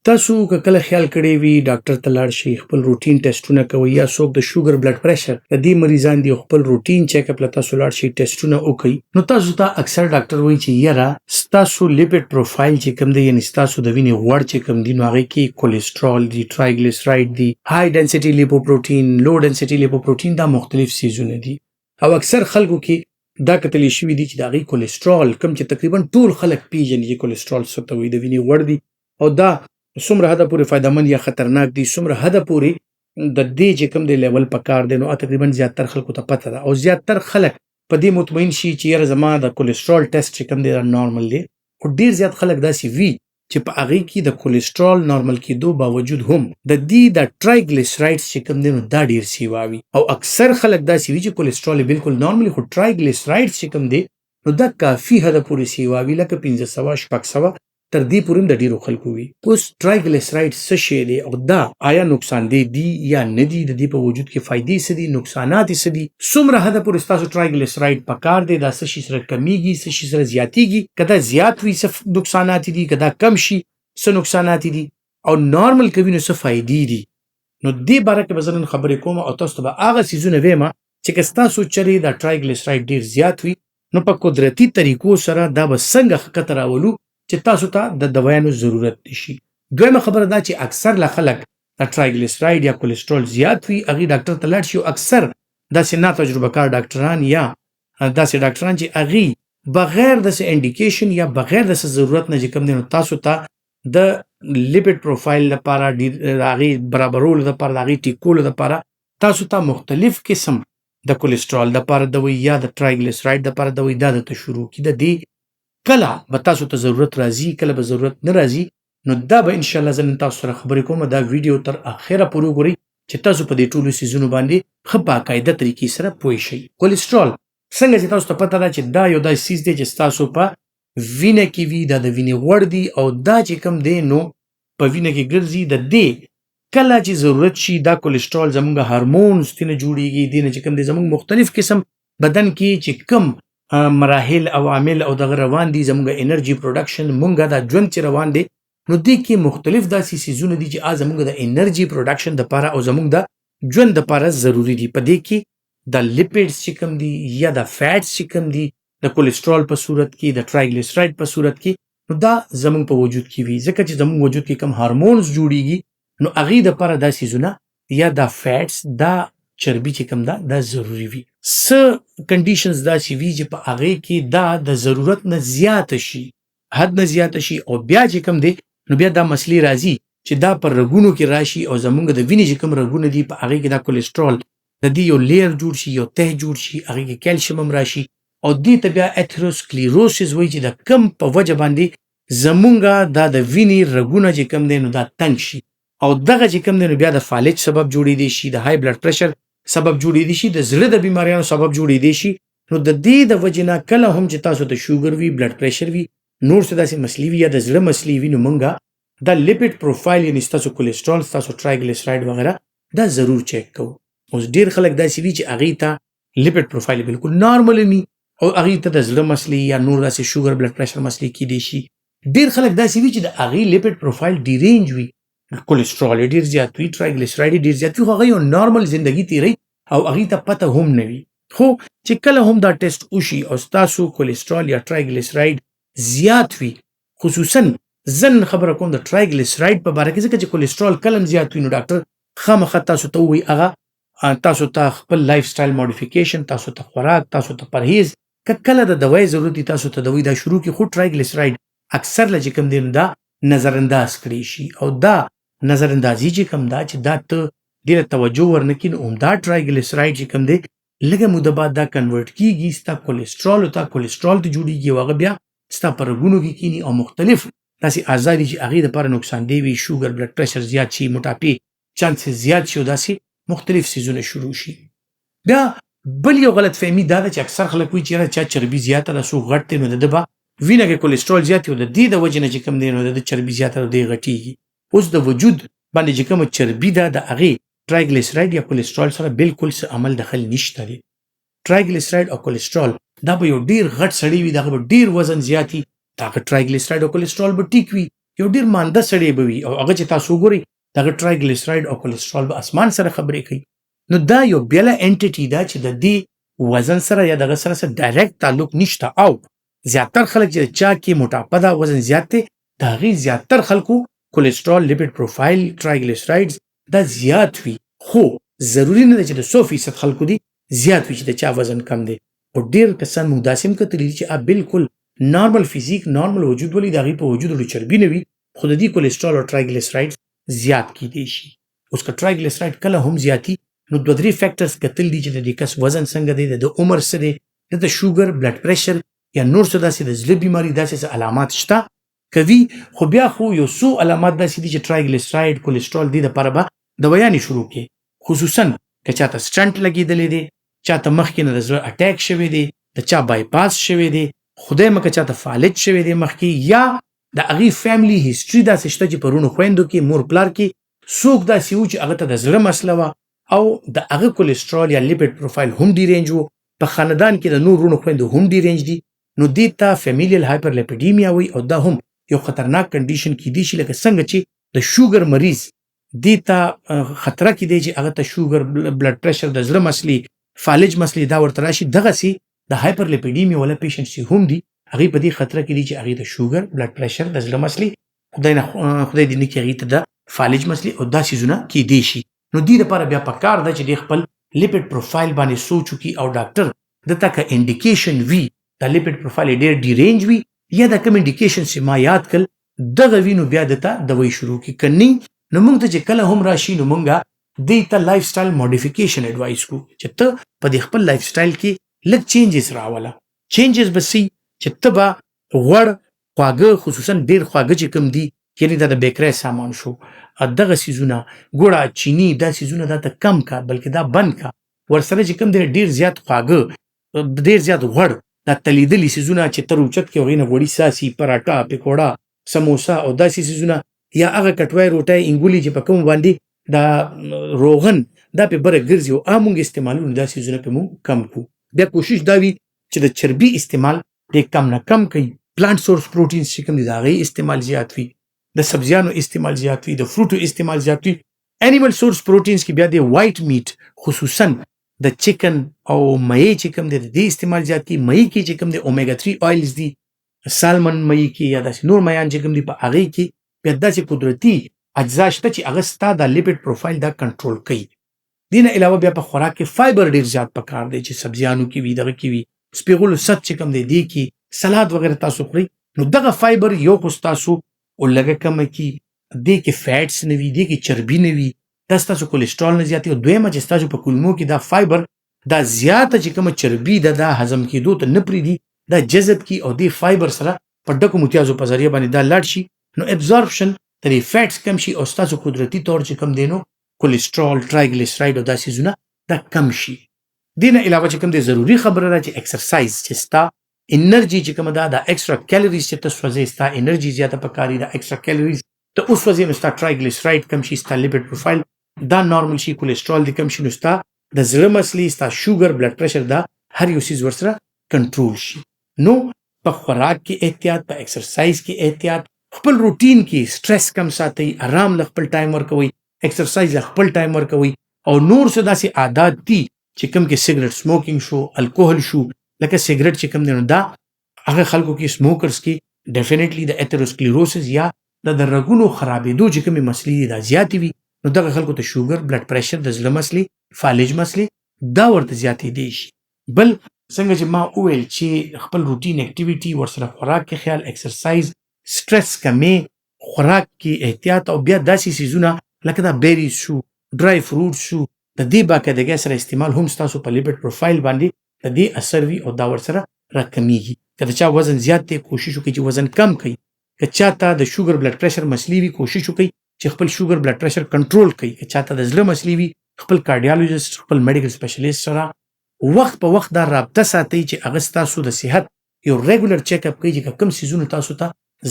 تاسو که کله خیال کړی وي، ډاکټر ته لاړ شئ، خپل روټین ټیسټونه کوئ، یا څوک د شوګر، بلډ پریشر د دې مریضان دي، خپل روټین چیک اپ له تاسو لاړ شئ، ټیسټونه وکړئ، نو تاسو ته اکثر ډاکټر وایي چې یاره، ستاسو لیپیډ پروفایل چې کوم دی، یعنی ستاسو د وینې غوړ چې کوم دی، نو هغې کې کولیسټرول دي، ټرایګلیسرایډ دي، های ډنسټي لیپوپروټین، لو ډنسټي لیپوپروټین، دا مختلف څیزونه دي. او اکثر خلکو کې دا کتلی شوي دي چې د هغې کولیسټرول کوم چې تقریبا ټول خلک پیژني چې کولیسټرول څه ته وایي، د وینې غوړ دي، او دا څومره حده پورې فایده مند یا خطرناک دي، څومره حده پورې د دې چې کوم دی لیول پکار دی، نو تقریبا زیاتر خلکو ته پته ده او زیاتر خلک په دې مطمئن شي چې یاره، زما د کولیسټرول ټیسټ چې کوم دی، دا نارمل دی. خو ډیر زیات خلک داسې وي چې په هغې کې د کولیسټرول نارمل کېدو باوجود هم د دې د ټرایګلیسرایډز چې کوم دی، نو دا ډیر سیوا وي. او اکثر خلک داسې وي چې کولیسټرول بالکل نارمل، خو ټرایګلیسرایډز چې کوم دی، نو دا کافي حده پورې سیوا وي، لکه 500، 600، تر دې پورې هم د ډیرو خلکو وي. اوس ټرایګلیسرایډ څه شی دی او دا آیا نقصان دی دي یا نه دي، د دې په وجود کې فایدې څه دي، نقصانات یې څه دي، څومره حده پورې ستاسو ټرایګلیسرایډ پکار دی، دا څه شي سره کمیږي، څه شي سره زیاتیږي، که دا زیات وي څه نقصانات دي، که دا کم شي څه نقصانات دي، او نارمل کوي نو څه فایدې دي، نو دې باره کې به زه نن خبرې کوم او تاسو ته به هغه څیزونه وایم چې که ستاسو چرې دا ټرایګلیسرایډ ډیر زیات وي، نو په قدرتي طریقو سره دا به څنګه ښکته راولو چې تاسو ته د دوایانو ضرورت نشي. دویمه خبره دا چې اکثر له خلک د ټرایګلیسرایډ یا کولیسټرول زیات وي، هغوی ډاکټر ته لاړ شي او اکثر داسې نا تجربه کار ډاکټران یا داسې ډاکټران چې هغوی بغیر د څه انډیکیشن یا بغیر د څه ضرورت نه چې کوم دی، نو تاسو ته د لیپیډ پروفایل لپاره، د هغې برابرولو لپاره، د هغې ټیک کولو لپاره تاسو ته مختلف قسم د کولیسټرول لپاره دوي یا د ټرایګلیسرایډ لپاره دوي دا درته شروع کړي. د دې کله به تاسو ته ضرورت راځي، کله به ضرورت نه راځي، نو دا به ان شاء الله زه نن تاسو سره خبرې کوم. دا ویډیو تر اخره پورې وګورئ چې تاسو په دې ټولو څیزونو باندې ښه باقاعده طریقې سره پوه شئ. کولیسټرول، څنګه چې تاسو ته پته ده چې دا یو داسې څیز دی چې ستاسو په وینه کې وي، دا د وینې غوړ دي او دا چې کوم دی، نو په وینه کې ګرځي. د دې کله چې ضرورت شي، دا کولیسټرول زموږ هارمونز ترې جوړیږي، دې نه چې کوم دی، زموږ مختلف قسم بدن کې چې کوم مراحل او عامل او دغه روان دي، زموږ انرژي پروډکشن، مونږ دا ژوند چې روان دی، نو دې کې مختلف داسې څیزونه دي چې زموږ د انرژي پروډکشن د پاره او زموږ د ژوند د پاره ضروري دي. په دې کې د لیپیډز چې کوم دي یا د فیټس چې کوم دي، د کولیسټرول په صورت کې، د ټرایګلیسرایډ په صورت کې، نو دا زموږ په وجود کې وي، ځکه چې زموږ وجود کې کوم هارمونز جوړیږي، نو هغې د پاره دا څیزونه یا دا فیټس، دا چربي چې کوم ده، دا ضروري وي. څه کنډیشنز داسې وي چې په هغې کې دا د ضرورت نه زیاته شي، حد نه زیاته شي، او بیا چې کوم دی، نو بیا دا مسلې راځي چې دا پر رګونو کې راشي او زمونږ د وینې چې کوم رګونه دي، په هغې کې دا کولیسټرول د دې یو لیر جوړ شي، یو ته جوړ شي، هغې کې کلشیم هم راشي او دې ته بیا اتروسکلیروسس وایي، چې د کم په وجه باندې زمونږ دا د وینې رګونه چې کوم دی، نو دا تنګ شي او دغه چې کوم دی، نو بیا د فالج سبب جوړېدی شي، د های بلډ پریشر سبب جوړېدی شي، د زړه د بیماریانو سبب جوړېدی شي. نو د دې د وجې نه کله هم چې تاسو ته شوګر وي، بلډ پریشر وي، نور څه داسې مسلې وي یا د زړه مسلې وي، نو مونږه دا لیپیډ پروفایل، یعنی ستاسو کولیسټرول، ستاسو ټرایګلیسرایډ وغیرہ، دا ضرور چیک کوو. اوس ډیر خلک داسې وي چې هغې ته لیپیډ پروفایل بالکل نارمل ني او هغې ته د زړه مسلې یا نور داسې شوګر، بلډ پریشر مسلې کېدی شي. ډیر خلک داسې وي چې د هغې لیپیډ پروفایل ډیرینج وي، کولیسټرول یې ډیر زیات وي، ټرایګلیسرایډ یې ډیر زیات وي، خو هغه یو نارمل زندگی تیروي او هغې ته پته هم نه وي. خو چې کله هم دا ټیسټ وشي او ستاسو کولیسټرول یا ټرایګلیسرایډ زیات وي، خصوصا زه نن خبره کوم د ټرایګلیسرایډ په باره کې، ځکه چې کولیسټرول کله هم زیات وي، نو ډاکټر خامخا تاسو ته ووایي، هغه تاسو ته خپل لایف سټایل ماډیفیکیشن، تاسو ته خوراک، تاسو ته پرهیز، که کله د دوای ضرورت وي، تاسو ته دوی دا شروع کړي. خو ټرایګلیسرایډ اکثر له چې کوم دی، نو دا نظرانداز کړی شي او دا نظراندازي چې کوم دا چې دا ته ډیره توجه ورنکړي، نو همدا ټرایګلیسرایډ چې کوم دی، لږه موده بعد دا کنورټ کیږي ستا کولیسټرول ته، کولیسټرول ته جوړیږي او هغه بیا ستا په رګونو کې کینی او مختلف داسې اعضا دي چې هغې دپاره نقصان دی وي، شوګر، بلډ پریشر زیات شي، موټاپې چانسز زیات شي او داسې مختلف څیزونه شروع شي. بیا بل یو غلط فهمي دا ده چې اکثر خلک وایي چې یاره، چا چربي زیاته ده، څوک غټ دی، نو د ده به وینه کې کولیسټرول زیات وي او د دې د وجې نه چې کوم دی، نو د ده چربي زیاته ده، دی غټیږي. اوس د وجود باندې چې کومه چربي ده، د هغې ټرایګلیسرایډ یا کولیسټرول سره بالکل څه عمل دخل نشته دی. ټرایګلیسرایډ او کولیسټرول، دا به یو ډیر غټ سړی وي، دغه به ډیر وزن زیات وي، د هغه ټرایګلیسرایډ او کولیسټرول به ټیک وي. یو ډیر مانده سړی به وي او هغه چې تاسو وګورئ د هغه ټرایګلیسرایډ او کولیسټرول به اسمان سره خبرې کوي. نو دا یو بیله انټیټي ده چې د دې وزن سره یا دغه سره سره ډایرکټ تعلق نشته. او زیاتر خلک چې چا کې موټاپه ده، وزن زیات دی، د هغې زیاتر خلکو کولیسټرول، لیپیډ پروفایل، ټرایګلیسرایډز دا زیات وي، خو ضروري نه ده چې د 100% خلکو دي زیات وي چې د چا وزن کم دی. خو ډېر کسان موږ داسې هم کتلي دي چې بالکل نارمل فزیک، نارمل وجود ولي، د هغې په وجود ډېر چربي نه وي، خو د دې کولیسټرول او ټرایګلیسرایډز زیات کیدی شي. اوس که ټرایګلیسرایډ کله هم زیاتی، نو دوه درې فیکټرز کتل دي چې د دې کس وزن څنګه دی، د عمر څه دی، د شوګر، بلډ پریشر یا نور څه داسې د زړه بیماری داسې څه علامات شته کوي. خو بیا خو یو څو علامات داسې دي چې ټرایګلیسرایډ، کولیسټرول دې دپاره به دوایانې شروع کړي، خصوصا که چاته سټنټ لګېدلی دی، چاته مخکې نه د زړه اټیک شوی دی، د چا بایپاس شوی دی، خدای مکه چاته فالج شوی دی مخکې، یا د هغې فیملی هیسټري داسې شته چې په وروڼو خویندو کې، مور پلار کې څوک داسې وو چې هغه ته د زړه مسله وه او د هغه کولیسټرول یا لیپیډ پروفایل هم ډیرینج وو، په خاندان کې د نور وروڼو خویندو هم ډیرینج دي، نو دې ته فیمیلیل هایپرلیپیډیمیا وایي او دا هم یو خطرناک کنډیشن کیدی شي. لکه څنګه چې د شوګر مریض دې ته خطره کې دی چې هغه ته شوګر، بلډ پریشر، د زړه مسلې، فالج مسلې دا ورته راشي، دغسې د هایپرلیپیډیمیا ولا پیشنټ چې هم دي هغې په دې خطره کې دي چې هغې د شوګر، بلډ پریشر، د زړه مسلې، خدای نه خدای دې نه کړي هغې ته د فالج مسلې او دا څیزونه کیدی شي. نو دې لپاره بیا پکار ده چې دې خپل لیپیډ پروفایل باندې سوچ وکړي او ډاکټر دته که انډیکیشن وي، دا لیپیډ پروفایل ډېر ډیرینج وي یا دا کوم انډیکیشن چې ما یاد کړل دغه وي، نو بیا دته دوی شروع کړي. که نه، نو موږ ته چې کله هم راشي نو موږ دې ته لایف سټایل موډیفیکیشن اډوایس کو چې ته په دې خپل لایف سټایل کې لږ چینجز راوله. چینجز به سي چې ته به غوړ خواږه، خصوصا ډېر خواږه چې کوم دي، یعنی دا د بیکرۍ سامان شو، دغه څیزونه، ګوړه، چینی، دا څیزونه دا ته کم کا، بلکې دا بند کا. ورسره چې کوم دی ډېر زیات خواږه، ډېر زیات غوړ، دا تلیدلي څیزونه چې تر اوچت کې هغې نه غوړي ساسي، پراټا، پکوړه، سموسه او داسې څیزونه، یا هغه کټوی، روټۍ، انګولي چې په کوم باندې دا روغن دا په بره ګرځي او هغه مونږ استعمالو، نو دا څیزونه په مونږ کم کړو. بیا کوشش دا وي چې د چربي استعمال دې کم نه کم کوي، پلانټ سورس پروټینز چې کوم دي د هغې استعمال زیات وي، د سبزیانو استعمال زیات وي، د فروټو استعمال زیات وي. انیمل سورس پروټینز کې بیا د وایټ میټ، خصوصا د چکن او مې چې کوم دی د دې استعمال زیات کی. مې کې چې کوم دی اومیګا 3 آیلز دي، سالمن مې کې یا داسې نور میان چې کوم دي، په هغې کې بیا داسې قدرتي اجزا شته چې هغه ستا د لیپیډ پروفایل دا کنټرول کوي. دې نه علاوه بیا په خوراک کې فایبر ډیر زیات پکار دی چې سبزیانو کې وي، دغه کې وي، سپیغولو ست چې کوم دی دې کې، سلاد وغیرہ تاسو خورئ، نو دغه فایبر یو خو ستاسو لږه کمه کی، دې کې فیټس نه وي، دې کې چربي نه وي، دا ستاسو کولیسټرول نه زیاتوي. او دویمه چې ستاسو په کولمو کې دا فایبر دا زیاته چې کومه چربي ده دا هضم کېدو ته نه پرېږدي، دا جذب کی او دې فایبر سره په ډکو متیازو په ذریعه باندې دا لاړ شي، نو ابزاربشن د دې فیټس کم شي او ستاسو قدرتي طور چې کوم دی نو کولیسټرول، ټرایګلیسرایډ او دا څیزونه دا کم شي. دې نه علاوه چې کوم دی ضروري خبره ده چې اکسرسایز، چې ستا انرژي چې کومه ده، دا ایکسترا کیلوریز چې ته سوځې، ستا انرژي زیاته پکاري، دا ایکسترا کیلوریز ته وسوځې نو ستا ټرایګلیسرایډ کم شي، ستا لیپیډ پروفایل دا نارمل شي، کولیسټرول دې کم شي، نو ستا د زړه مسلې، ستا شوګر، بلډ پریشر، دا هر یو څیز ورسره کنټرول شي. نو په خوراک کې احتیاط، په اکسرسایز کې احتیاط، خپل روټین کې سټرس کم ساتئ، آرام له خپل ټایم ورکوئ، اکسرسایز له خپل ټایم ورکوئ او نور څه داسې عادات دي چې کوم کې سګرټ سموکینګ شو، الکوهل شو، لکه سګرټ چې کوم دی نو دا هغه خلکو کې، سموکرز کې ډیفینیټلی د اتروسکلیروسس یا د رګونو خرابېدو چې کومې مسلې دي دا زیاتې وي، نو دغه خلکو ته شوګر، بلډ پریشر، د زړه مسلې، فالج مسلې دا ورته زیاتېدی شي. بل څنګه چې ما وویل چې خپل روټین اکټیویټي، ورسره خوراک کې خیال، اکسرسایز، سټرس کمې، خوراک کې احتیاط او بیا داسې څیزونه لکه دا بیریز شو، ډرای فروټ شو، د دې باقاعدګۍ سره استعمال هم ستاسو په لیپیډ پروفایل باندې د دې اثر وي او دا ورسره راکمیږي. که د چا وزن زیات دی، کوشش وکړئ چې وزن کم کړئ. که چاته د شوګر، بلډ پریشر مسلې وي، کوشش وکړئ چې خپل شوګر، بلډ پریشر کنټرول کړئ. که چاته د زړه مسلې وي، خپل کارډیالوجست، خپل میډیکل سپیشلیست سره وخت په وخت دا رابطه ساتئ چې هغه ستاسو د صحت یو ریګولر چیک اپ کوي چې کوم څیزونو تاسو ته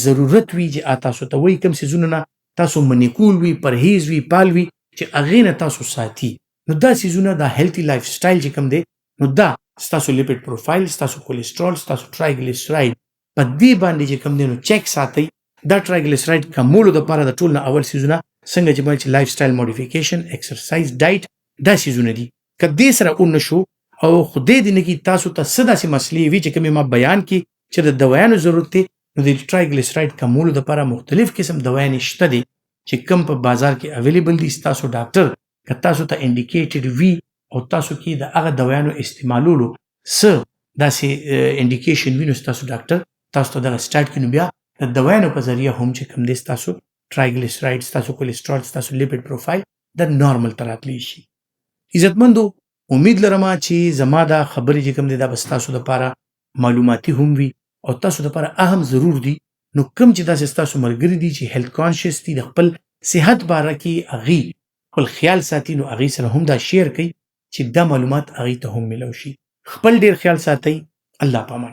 ضرورت وي چې تاسو ته وایي، کوم څیزونو نه تاسو منع کول وي، پرهیز وي، پال وي چې هغې نه تاسو ساتي. نو دا څیزونه، دا هیلتي لایف سټایل چې کوم دی، نو دا ستاسو لیپیډ پروفایل، ستاسو کولیسټرول، ستاسو ټرایګلیسرایډ په دې باندې چې کوم دی نو چیک ساتئ. دا ټرایګلیسرایډ کمولو لپاره د ټول نه اول سیزونه څنګه چې باید چې لایف سټایل موډیفیکیشن، ایکسرسایز، ډایټ، دا سیزونه دي. که دې سره ونه شو او خدای دې نه کړي تاسو ته څه داسې مسلې وي چې کومې ما بیان کړي چې د دوایانو ضرورت دی، نو د ټرایګلیسرایډ کمولو لپاره مختلف قسم دوایانې شته دي چې کوم په بازار کې اویلیبل دي. ستاسو ډاکټر که تاسو ته انډیکیټډ وي او تاسو کې د هغه دوایانو استعمالولو څه داسې انډیکیشن وي، نو ستاسو ډاکټر تاسو ته دغه سټارټ کړي، نو بیا د دوایانو په ذریعه هم چې کوم دی ستاسو ټرایګلیسرایډ، ستاسو کولیسټرول، ستاسو لیپیډ پروفایل د نارمل ته راتلی شي. عزتمندو، امید لرم چې زما دا خبرې چې کوم دی دا به ستاسو دپاره معلوماتي هم وي او تاسو دپاره اهم ضرور دي. نو کوم چې داسې ستاسو ملګري دي چې هیلث کانشیس دي، د خپل صحت باره کې هغوی خپل خیال ساتي، نو هغوی سره هم دا شیر کړئ چې دا معلومات هغوی ته هم میلاو شي. خپل ډیر خیال ساتئ. الله پامان.